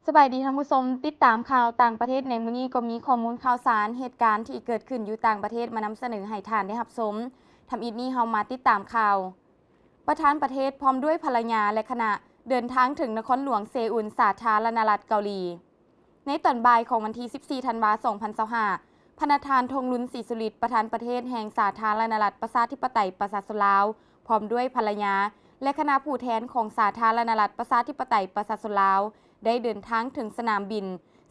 ສະບາຍດີທ່ານຜູ້ຊົມ, ຕິດຕາມຂ່າວຕ່າງປະເທດໃນມື້ນີ້ກໍມີຂໍ້ມູນຂ່າວສານ, ເຫດການທີ່ເກີດຂຶ້ນຢູ່ຕ່າງປະເທດມານຳສະເໜີໃຫ້ທ່ານໄດ້ຮັບຊົມ. ທຳອິດນີ້ເຮົາມາຕິດຕາມຂ່າວ. ປະທານປະເທດພ້ອມດ້ວຍພັນລະຍາ ແລະ ຄະນະ ເດີນທາງເຖິງນະຄອນຫຼວງເຊອຸນ ສາທາລະນະລັດເກົາຫຼີ. ໃນຕອນບ່າຍຂອງວັນທີສິບສີ່ ທັນວາ ສອງພັນຊາວຫ້າ ພະນະທ່ານ ທອງລຸນ ສີສຸລິດ ປະທານປະເທດແຫ່ງສາທາລະນະລັດປະຊາທິປະໄຕປະຊາຊົນລາວ ພ້ອມດ້ວຍພັນລະຍາ ແລະ ຄະນະຜູ້ແທນຂອງສາທາລະນະລັດປະຊາທິປະໄຕປະຊາຊົນລາວ ໄດ້ເດີນທາງເຖິງສະໜາມບິນ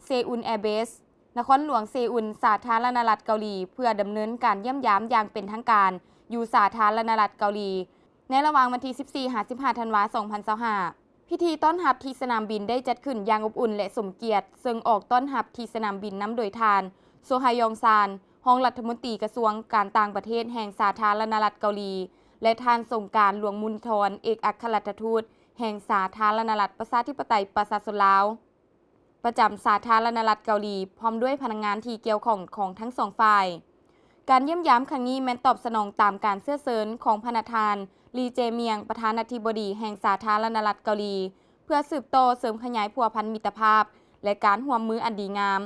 ເຊອຸນແອເບສ ນະຄອນຫຼວງເຊອຸນ ສາທາລະນະລັດເກົາຫຼີ ເພື່ອດຳເນີນການຢ້ຽມຢາມຢ່າງເປັນທາງການຢູ່ສາທາລະນະລັດເກົາຫຼີ ໃນລະຫວ່າງວັນທີສິບສີ່ ຫາ ສິບຫ້າ ທັນວາ ສອງພັນຊາວຫ້າ. ພິທີຕ້ອນຮັບທີ່ສະໜາມບິນໄດ້ຈັດຂຶ້ນຢ່າງອົບອຸ່ນ ແລະ ສົມກຽດ, ເຊິ່ງອອກຕ້ອນຮັບທີ່ສະໜາມບິນນຳໂດຍທ່ານ ໂຊຮາຍອງຊານ ຮອງລັດຖະມົນຕີກະຊວງການຕ່າງປະເທດແຫ່ງສາທາລະນະລັດເກົາຫຼີ ແລະ ທ່ານ ສົງການ ຫຼວງມູນທອນ ເອກອັກຄະລັດຖະທູດແຫ່ງສາທາລະນະລັດປະຊາທິປະໄຕປະຊາຊົນລາວ ປະຈຳສາທາລະນະລັດເກົາຫຼີ ພ້ອມດ້ວຍພະນັກງານທີ່ກ່ຽວຂ້ອງຂອງທັງສອງຝ່າຍ. ການຢ້ຽມຢາມຄັ້ງນີ້ແມ່ນຕອບສະໜອງຕາມການເຊື້ອເຊີນຂອງພະນະທ່ານ ລີ ເຈມຽງ ປະທານາທິບໍດີແຫ່ງສາທາລະນະລັດເກົາຫຼີ ເພື່ອສືບຕໍ່ເສີມຂະຫຍາຍພົວພັນມິດຕະພາບ ແລະ ການຮ່ວມມືອັນດີງາມ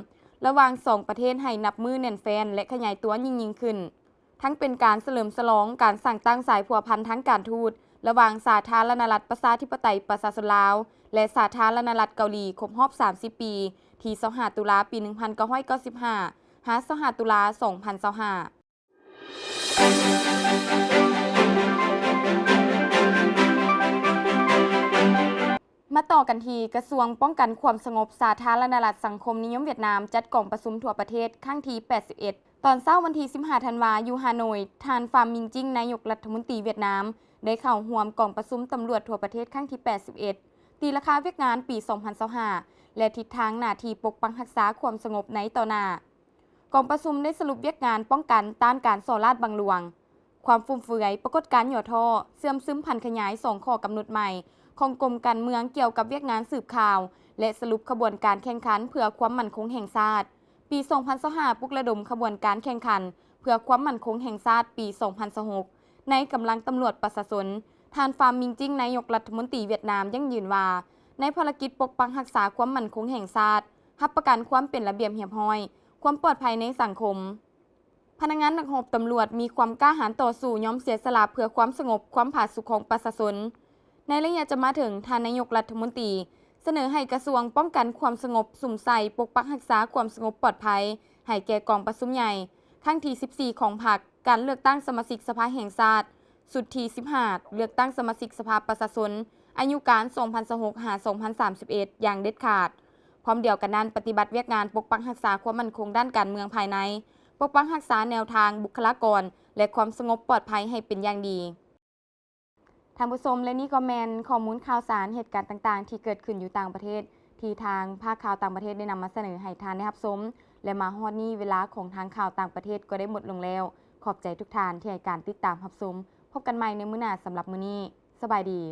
ລະຫວ່າງສອງປະເທດໃຫ້ນັບມື້ແໜ້ນແຟ້ນ ແລະ ຂະຫຍາຍຕົວຍິ່ງໆຂຶ້ນ. ທັງເປັນການສະເຫຼີມສະຫຼອງການສ້າງຕັ້ງສາຍພົວພັນທາງການທູດ ລະຫວ່າງສາທາລະນະລັດປະຊາທິປະໄຕປະຊາຊົນລາວ ແລະ ສາທາລະນະລັດເກົາຫຼີ ຄົບຮອບສາມສິບປີ ທີຊາວຫ້າ ຕຸລາ ປີໜຶ່ງພັນເກົ້າຮ້ອຍເກົ້າສິບຫ້າ ຫາ ຊາວຫ້າ ຕຸລາ ສອງພັນຊາວຫ້າ. ມາຕໍ່ກັນທີ່ກະຊວງປ້ອງກັນຄວາມສະຫງົບສາທາລະນະລັດສັງຄົມນິຍົມຫວຽດນາມ ຈັດກອງປະຊຸມທົ່ວປະເທດຄັ້ງທີແປດສິບເອັດ. ຕອນເຊົ້າວັນທີສິບຫ້າ ທັນວາ ຢູ່ຮ່າໂນຍ, ທ່ານ ຟາມ ມິງຈິງ ນາຍົກລັດຖະມົນຕີຫວຽດນາມ ໄດ້ເຂົ້າຮ່ວມກອງປະຊຸມຕຳຫຼວດທົ່ວປະເທດຄັ້ງທີແປດສິບເອັດ ຕີລາຄາວຽກງານປີສອງພັນຊາວຫ້າ ແລະ ທິດທາງໜ້າທີ່ປົກປັກຮັກສາຄວາມສະຫງົບໃນຕໍ່ໜ້າ. ກອງປະຊຸມໄດ້ສະຫຼຸບວຽກງານປ້ອງກັນຕ້ານການສໍ້ລາດບັງຫຼວງ, ຄວາມຟຸມເຟືອຍ, ປາກົດການຫຍໍ້ທໍ້, ເສື່ອມຊຶມຜັນຂະຫຍາຍສອງຂໍ້ກຳນົດໃໝ່ຂອງກົມການເມືອງກ່ຽວກັບວຽກງານສືບຂ່າວ ແລະ ສະຫຼຸບຂະບວນການແຂ່ງຂັນເພື່ອຄວາມໝັ້ນຄົງແຫ່ງຊາດ. ປີສອງພັນຊາວຫ້າ ປຸກລະດົມຂະບວນການແຂ່ງຂັນເພື່ອຄວາມໝັ້ນຄົງແຫ່ງຊາດປີສອງພັນຊາວຫົກ ໃນກຳລັງຕຳຫຼວດປະຊາຊົນ. ທ່ານ ຟາມ ມິງຈິງ ນາຍົກລັດຖະມົນຕີຫວຽດນາມ ຢັ້ງຢືນວ່າ ໃນພາລະກິດປົກປັກຮັກສາຄວາມໝັ້ນຄົງແຫ່ງຊາດ, ຮັບປະກັນຄວາມເປັນລະບຽບຮຽບຮ້ອຍ, ຄວາມປອດໄພໃນສັງຄົມ. ພະນັກງານນັກຮົບຕຳຫຼວດມີຄວາມກ້າຫານຕໍ່ສູ້, ຍອມເສຍສະຫຼະເພື່ອຄວາມສະຫງົບ, ຄວາມຜາສຸກຂອງປະຊາຊົນ. ໃນໄລຍະຈະມາເຖິງ, ທ່ານນາຍົກລັດຖະມົນຕີສະເໜີໃຫ້ກະຊວງປ້ອງກັນຄວາມສະຫງົບສຸມໃສ່ປົກປັກຮັກສາຄວາມສະຫງົບປອດໄພໃຫ້ແກ່ກອງປະຊຸມໃຫຍ່ຄັ້ງທີສິບສີ່ຂອງພັກ, ການເລືອກຕັ້ງສະມາຊິກສະພາແຫ່ງຊາດຊຸດທີສິບຫ້າ, ເລືອກຕັ້ງສະມາຊິກສະພາປະຊາຊົນອາຍຸການສອງພັນຊາວຫົກ ຫາ ສອງພັນສາມສິບເອັດ ຢ່າງເດັດຂາດ. ພ້ອມດຽວກັນນັ້ນ, ປະຕິບັດວຽກງານປົກປັກຮັກສາຄວາມໝັ້ນຄົງດ້ານການເມືອງພາຍໃນ, ປົກປັກຮັກສາແນວທາງ, ບຸກຄະລາກອນ ແລະ ຄວາມສະຫງົບປອດໄພໃຫ້ເປັນຢ່າງດີ. ທ່ານຜູ້ຊົມ ແລະ ນີ້ກໍແມ່ນຂໍ້ມູນຂ່າວສານເຫດການຕ່າງໆທີ່ເກີດຂຶ້ນຢູ່ຕ່າງປະເທດ ທີ່ທາງພາກຂ່າວຕ່າງປະເທດໄດ້ນຳມາສະເໜີໃຫ້ທ່ານໄດ້ຮັບຊົມ ແລະ ມາຮອດນີ້ເວລາຂອງທາງຂ່າວຕ່າງປະເທດກໍໄດ້ໝົດລົງແລ້ວ. ຂອບໃຈທຸກທ່ານທີ່ໃຫ້ການຕິດຕາມຮັບຊົມ. ພົບກັນໃໝ່ໃນມື້ໜ້າ. ສຳລັບມື້ນີ້, ສະບາຍດີ.